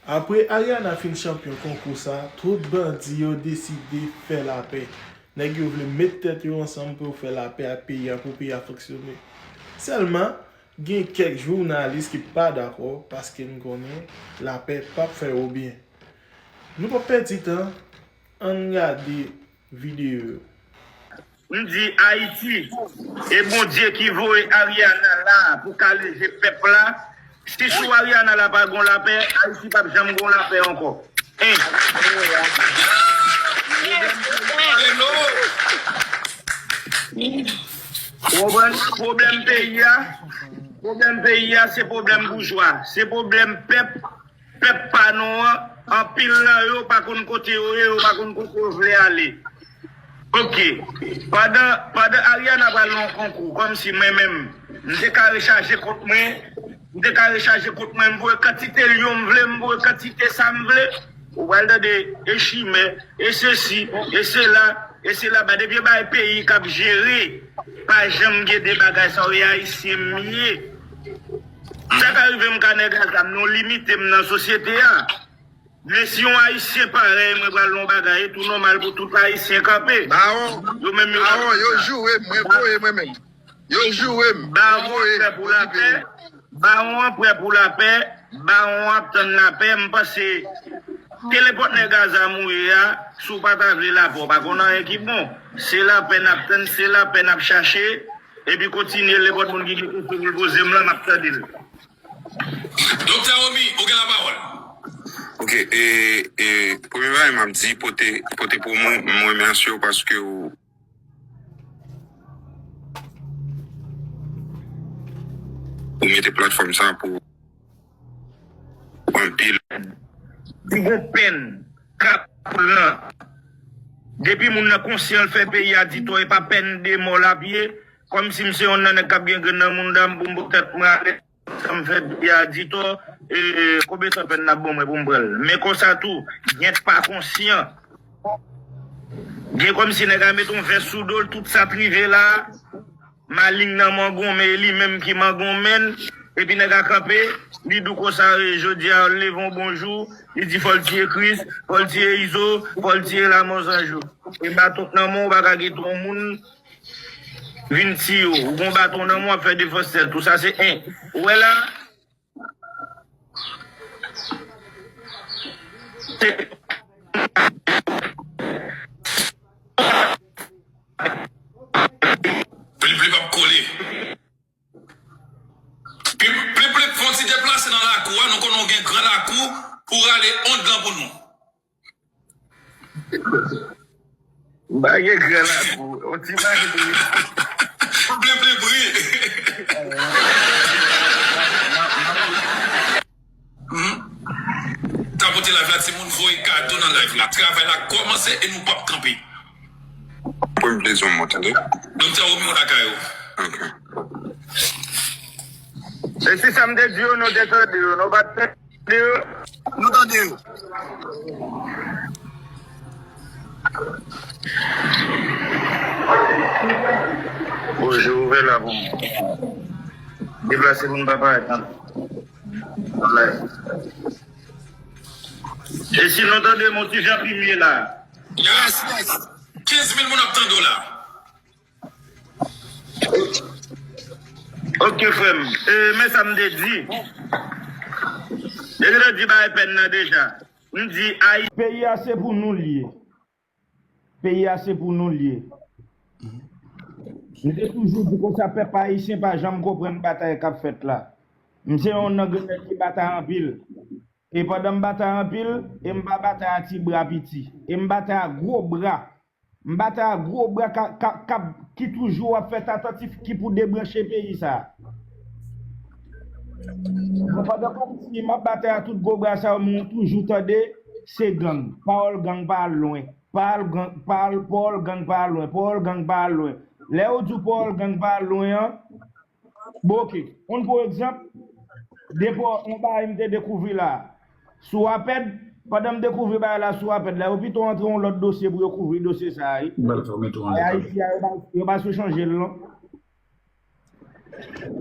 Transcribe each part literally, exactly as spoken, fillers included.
Apre Ariana fin chanpyon konkou sa, tout bandi yo deside fè lapè. Nèg yo vle met tèt yo ansanm pou yo fè lapè ak peyi a, pou peyi a fonksyone. Sèlman, gen kèk jounalis ki pa dakò, paske n konnen lapè p ap fè yo byen. Nou p ap pèdi tan, ann gade videyo yo. M di Ayiti, e Bondye ki voye Ariana la pou kale je pèp la. Si sou Ariana la pa gon lapè, Ayiti p ap janm gon lapè ankò. En. Ou konprann? Pwoblèm peyi a, pwoblèm peyi a, se pwoblèm boujwa, se pwoblèm pèp, pèp pa nou an, anpil nan yo pa konn kote yo ye, yo pa konn kote yo vle ale. Ok. Pandan, pandan Ariana pral nan yon konkou, kòmsi mwen menm, m te ka rechaje kont mwen, m te ka rechaje kont mwen, m voye kantite lyon m vle, m voye kantite sa m vle. Ou pral tande e chimè, e sesi, e sela, e sela. Ba depi e bay peyi k ap jere, pa janm gen de bagay sa yo, e ayisyen m ye. Sa ka rive m ka nèg a zam, nou limite m nan sosyete a. Men si yon ayisyen parèy mwen pral yon bagay, e tou nòmal pou tout ayisyen kanpe. Bawon, yo menm yo bawon, yo joure m, mwen voye mwen menm. Yo joure m, mwen voye m pou lapè. Bawon an prè pou lapè, bawon an ap tann lapè. M panse, kenenpòt nèg a zam ou ye a, si w pa ta vle lapè, w pa konn anyen ki bon. Se lapè n ap tann, se lapè n ap chache, epi kontinye, nenpòt moun ki gen kesyon pou l poze m lan, m ap tande l. Doktè Romy, ou gen lapawòl. Ok, e, e, premye bagay m ap di, pote, pote pou mwen, m remèsye w paske w, ou mete platfòm sa pou anpil. Pi gwo pèn k ap pran. Depi moun nan konsyan l fè peyi a di tò, e pa pèn de mò l ap ye. Kòmsi m se yon nan nèg k ap gen grenn nan mouda m pou m pot tèt mwen atè. Sa m fè peyi a di tò, e, konbyen tan pèn n ap ban mwen pou m pran l? Men konsa tou, gen pa konsyan. Gen kòmsi nèg a met yon vès sou do l, tout sa t rive la, maleng nan mangonmen, e li menm ki mangonmen l, epi nèg a kanpe, li di w konsa, e, jodi a, l leve yon bon jou, li di fò l tiye Kris, fò l tiye Izo, fò l tiye Lamò Zanj yo. E baton k nan men w, ou pa ka kite yon moun vin tiye w. Ou gon baton nan men w, w ap fè defans tèt ou. Sa se en. Ou wè la? Pliplip ap kole. Pliplip, fè yon ti deplase nan lakou a, nou konnen w gen gran lakou pou rale onn lan pou nou. M pa gen gran lakou, yon ti bagay. Pliplip ri. Hmm? Tapote live la, timoun, voye kado nan live la. Travay la kòmanse e nou p ap kanpe. Pran plezi w, tande. Doktè Romeo lakay ou. Ok. E si sa m te di yo, nou te tande yo, nou pa t tande yo? Nou tande yo. Bonjou, ouvè la pou mwen. Deplase pou n pa parèt nan live. E si nou tande m yon ti jan pi mye la? Yes, yes. Kenz mil moun ap tande w la. Ok, frè m. E, men sa m te di. Depi te di bagay pèn nan deja. M di Ayiti. Peyi a se pou nou l ye. Peyi a se pou nou l ye. M te toujou di konsa, pèp ayisyen pa janm konprann batay k ap fèt la. M se yon nan grenn nèg ki batay anpil. E pandan m batay anpil, e m pa batay a ti bra piti. E m batay a gwo bra. M batay a gwo bra ka, ka, ka, ki toujou ap fè tantativ ki pou debranche peyi sa a. Bon, pandan kòmsi m ap batay a tout gwo bra sa yo, men ou toujou tande se gang. Pawòl gang pa al lwen. Pawòl gang, pawòl, pawòl gang pa al lwen. Pawòl gang pa al lwen. Lè yo di w pawòl gang pa al lwen an, bon, ok. Konn pou egzanp, depi yon bagay m te dekouvri la, sou apèd, pandan m dekouvri bagay la sou apèd la, yo pito antre yon lòt dosye pou yo kouvri dosye sa a, wi. Bagay Ayiti a, yo pa, yo pa sou chanje l, non.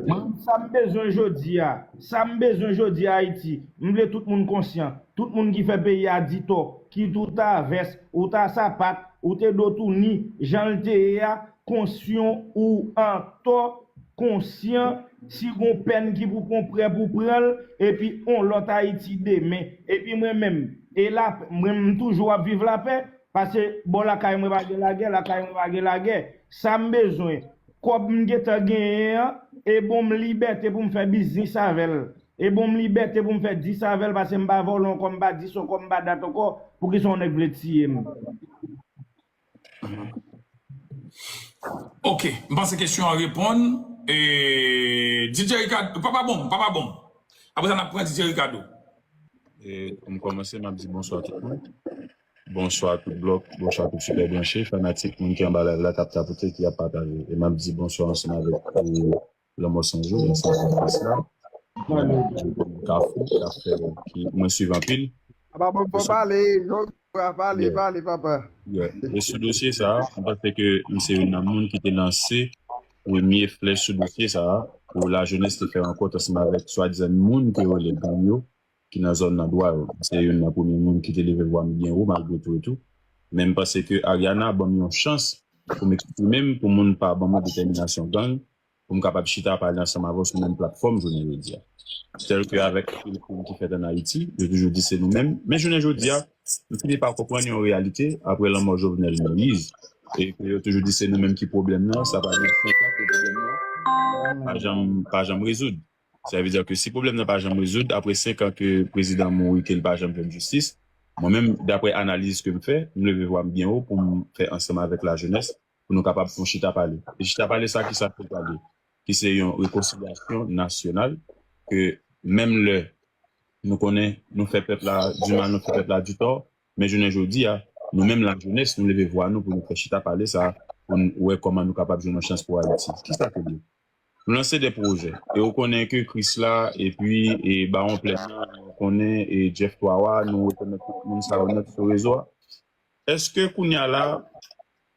Mwen, sa m bezwen jodi a, sa m bezwen jodi a Ayiti, m vle tout moun konsyan, tout moun ki fè peyi a ditò, kit ou ta vès, ou ta sapat, ou te do touni, jan l te ye a, konsyan ou antò, konsyan, si gon pèn ki pou pran, prè pou pran l, epi on lòt Ayiti demen. Epi mwen menm, e la, mwen m toujou ap viv lapè, paske bò lakay mwen pa gen lagè, lakay mwen pa gen lagè. Sa m bezwen, kòb m gentan genyen an, e bon m libète pou m fè biznis avè l. E bon m libète pou m fè dis avè l, paske m pa vòlè ankò, m pa dis ankò, m pa dat ankò, poukisa yon nèg vle tiye m? Ok, m panse kesyon an reponn. E, D J Ricardo, papa bon, papa bon. Apre sa, n ap pran D J Ricardo. E, pou m kòmanse, m ap di bonswa tout moun. Bonswa tout blòk, bonswa tout Sipè Branche, fanatik, moun ki anba live la, k ap tapote, ki ap pataje. E m ap di bonswa ansanm avèk e, Lanmò San Jou, ansanm avèk Krisla. Kafou, k ap fè, ki mwen swiv anpil. Papa bon, fò pale, Jòj, pale, pale, papa. E sou dosye sa a, m panse ke m se youn nan moun ki te lanse premye flèch sou dosye sa a, pou lajenès te fè rankont ansanm avèk swadizan moun ke yo rele gang yo, ki nan zòn nan dwa yo. M se youn nan premye moun ki te leve vwa m byen wo, malgre tou e tou. Men m panse ke Ariana ban m yon chans pou m eksprime m, pou moun pa ban mwen detèminasyon gang, pou m kapab chita pale ansanm avè w sou menm platfòm jounen jodi a. Tèl ke avèk anpil krim ki fèt ann Ayiti, yo toujou di se nou menm. Men jounen jodi a, m fini pa konprann yon reyalite apre lanmò Jovenel Moïse. E ke yo toujou di se nou menm ki pwoblèm nan, sa pa gen senk an ke pwoblèm nan pa janm, pa janm rezoud. Sa vle di ke si pwoblèm nan pa janm rezoud, apre senk an ke prezidan mouri, ke l pa janm jwenn jistis, mwen menm, daprè analiz ke m fè, m leve vwa m byen wo pou m fè ansanm avèk lajenès, pou nou kapab fè yon chita pale. E chita pale sa, kisa ke l pale? Ki se yon rekonsilyasyon nasyonal, ke menm lè nou konnen nou fè pèp la dimal, nou fè pèp la ditò, men jounen jodi a, nou menm lajenès, nou leve vwa nou pou nou fè chita pale sa, pou n wè kòman nou kapab jwenn yon chans pou Ayiti. Kisa ke l ye? Nou lanse de pwojè. E ou konnen ke Krisla, epi e Bawon Plèn nan, ou konnen e Jeff Twawa, nou rekonèt tout moun sa yo nèt sou rezo a. Èske kounye a la,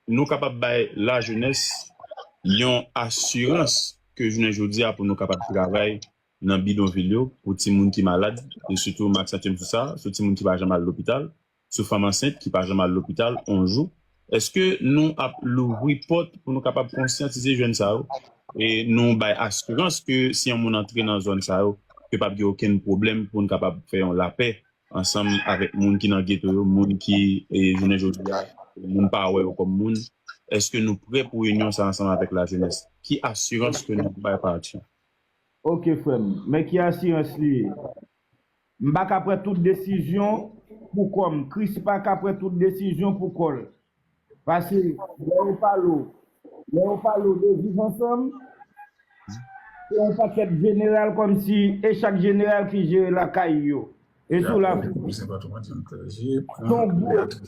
nou kapab bay lajenès yon asirans ke jounen jodi a pou nou kapab travay nan bidonvil yo, pou timoun ki malad, e sitou m aksantiye m sou sa, sou timoun ki pa janm al lopital, sou fanm ansent ki pa janm al lopital on jou, èske nou ap louvri pòt pou nou kapab konsyantize jèn sa yo? E nou bay asirans ke si yon moun antre nan zòn sa yo, ke p ap gen okenn pwoblèm pou n kapab fè yon lapè ansanm avèk moun ki nan geto yo, moun ki, e, jounen jodi a, moun pa wè yo kòm moun. Èske nou prè pou reyinyon sa ansanm avèk lajenès? Ki asirans ke nou bay pati an? Ok, frè m. Men ki asirans li ye? M pa ka pran tout desizyon pou kò m. Chris pa ka pran tout desizyon pou kò l. Paske lè yo pale w, lè yo pale w de viv ansanm, se yon pakèt jeneral kòmsi e chak jeneral ki jere lakay yo. E sou la, se yon gwo, se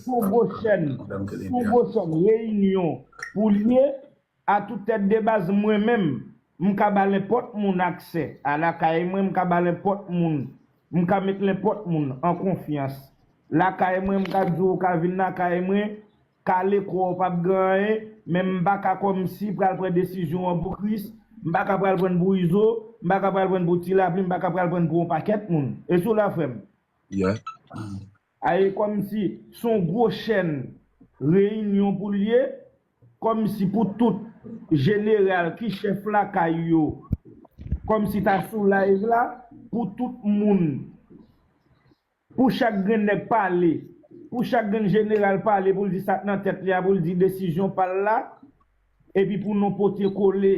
yon gwo chèn, se yon gwo chèn reyinyon pou l ye. A tout tèt de baz, mwen menm, m ka ba lenpòt moun aksè a lakay mwen, m ka ba lenpòt moun, m ka met lenpòt moun an konfyans lakay mwen, m ka di w ou ka vin lakay mwen, kale kò w p ap gen anyen, men m pa ka kòmsi pral pran desizyon an pou Chris, m pa ka pral prann pou Izo, m pa ka pral prann pou Ti Lapli, m pa ka pral prann pou yon pakèt moun. E sou la, frè m? Yeah. Aye kòmsi se yon gwo chèn reyinyon pou l ye, kòmsi pou tout jeneral ki chèf lakay yo, kòmsi ta sou live la, pou tout moun, pou chak grenn nèg pale, pou chak grenn jeneral pale, pou l di sa k nan tèt li a, pou l di desizyon pa l la, epi pou nou pote kole.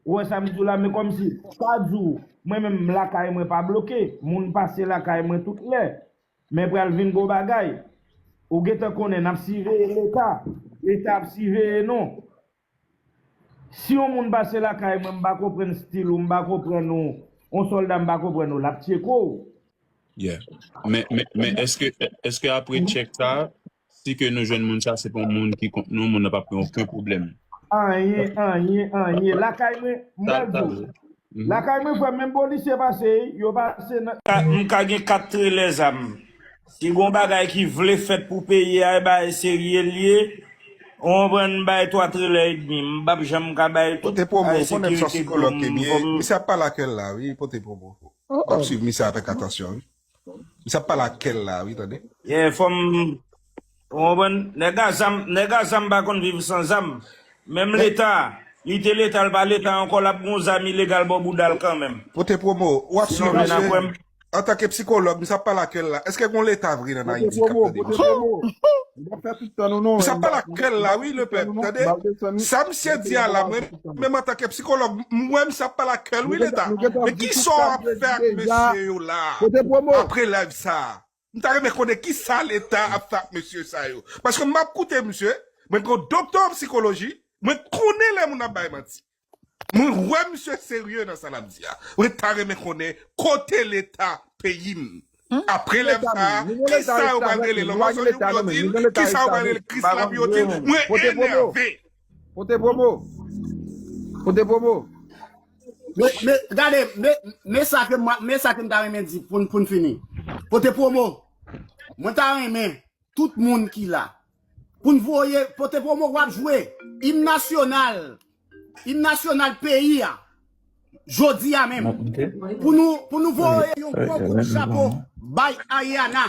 Ou wè sa m di w la, men kòmsi, pa di w, mwen menm lakay mwen pa bloke, moun pase lakay mwen tout lè. Men pral vin gwo bagay. Ou gentan konnen n ap siveye Leta. Leta ap siveye nou. Si yon moun pase lakay mwen, m pa konprann stil ou, m pa konprann ou, yon sòlda m pa konprann ou, l ap tcheke w. Yeah. Men, men, men èske, èske apre tchèk sa, si ke nou jwenn moun sa, se pa yon moun ki kont nou, moun nan p ap gen okenn pwoblèm? Anyen, anyen, anyen. Lakay mwen, m pral di w. Lakay mwen, frè m, menm polisye pase, yo pase nan. M ka gen kat trelè zam. Si gon bagay ki vle fèt pou peyi a, e bagay serye l ye. Ou konprann, m bay twa trilè edmi, m p ap janm ka bay tout. Pote pwomo, ou konnen m se yon sikològ ke m ye. Misye ap pale ak kè l la, wi, pote pwomo. M ap swiv misye avèk atansyon, wi. Misye ap pale ak kè l la, wi, tande. Yeah, fò m, ou konprann, nèg a zam, nèg a zam pa konn viv san zam. Menm Leta, li te Leta, l pa Leta ankò, l ap gon zam ilegal bò bouda l kanmenm. Pote pwomo, w ap swiv misye. Antanke sikològ, misye ap pale ak kè l la. Èske gon Leta vre nan Ayiti k ap tande misye? Misye ap pale ak kè l la, wi, lepèp. Tande? Sa misye di a la, mwen menm antanke sikològ, m wè misye ap pale ak kè l, wi, Leta. Men kisa w ap fè ak mesye yo la? Apre live sa a, m ta renmen konnen kisa Leta ap fè ak mesye sa yo. Paske m ap koute misye, mwen gon doktè an sikoloji, mwen konnen lè moun ap bay manti. Mwen wè misye serye nan sa l ap di a. Mwen ta renmen konnen kote Leta peyi m. Apre lèv sa a, kisa yo pral rele lanmò sou yo pou yo di l? Kisa yo pral rele Krisla pou yo di l? Mwen enève. Pote pwomo. Pote pwomo. Men, men, gade, men, men sa ke mwen, men sa ke m ta renmen di pou n, pou n fini. Pote pwomo. Mwen ta renmen tout moun ki la. Pou n voye, pote pwomo w ap jwe im nasyonal, im nasyonal peyi a, jodi a menm. Pou nou, pou nou voye yon gwo kout chapo bay Ariana.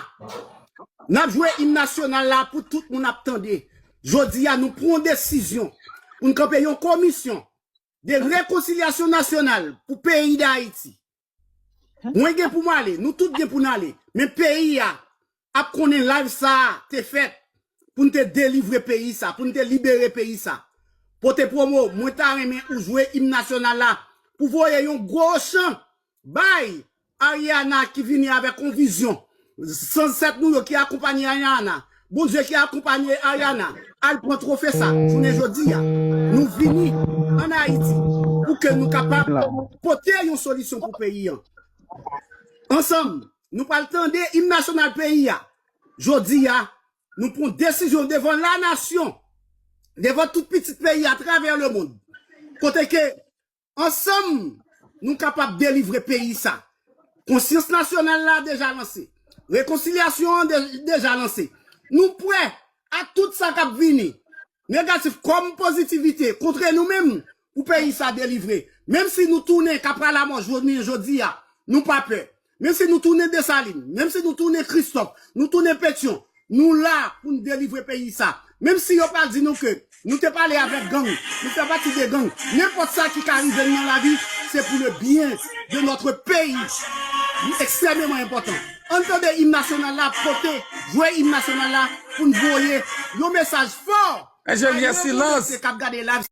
N ap jwe im nasyonal la pou tout moun ap tande. Jodi a, nou pran yon desizyon pou n kanpe yon komisyon de rekonsilyasyon nasyonal pou peyi Dayiti. Mwen gen pou m ale, nou tout gen pou n ale. Men peyi a ap konnen live sa a te fèt pou n te delivre peyi sa, pou n te libere peyi sa. Pote pwomo, mwen ta renmen ou jwe im nasyonal la pou voye yon gwo chan bay Ariana ki vini avèk yon vizyon. Zansèt nou yo ki akonpanye Ariana, Bondye ki akonpanye Ariana, al pran twofe sa. Jounen jodi a, nou vini ann Ayiti pou ke nou kapab pote yon solisyon pou peyi an. Ansanm, nou pral tande im nasyonal peyi a. Jodi a, nou pran desizyon devan lanasyon, devan tout pitit peyi atravè lemonn. Kote ke ansanm, nou kapab delivre peyi sa. Konsyans nasyonal la deja lanse. Rekonsilyasyon an de, deja lanse. Nou prè a tout sa k ap vini. Negatif kòm pozitivite kontre nou menm pou peyi sa delivre. Menm si nou tounen Kapralamò jounen jodi a, nou pa pè. Menm si nou tounen Desalin, menm si nou tounen Kristòf, nou tounen Petyon, nou la pou n delivre peyi sa. Menm si yo pa di nou ke nou te pale avèk gang, nou fè pati de gang, nenpòt sa ki ka rive n nan lavi, se pou le byen de notre pays. Li ekstrèmeman enpòtan. Ann tande im nasyonal la, pote, jwe im nasyonal la pou n voye yon mesaj fò. Enjenyè Silans. K ap gade live.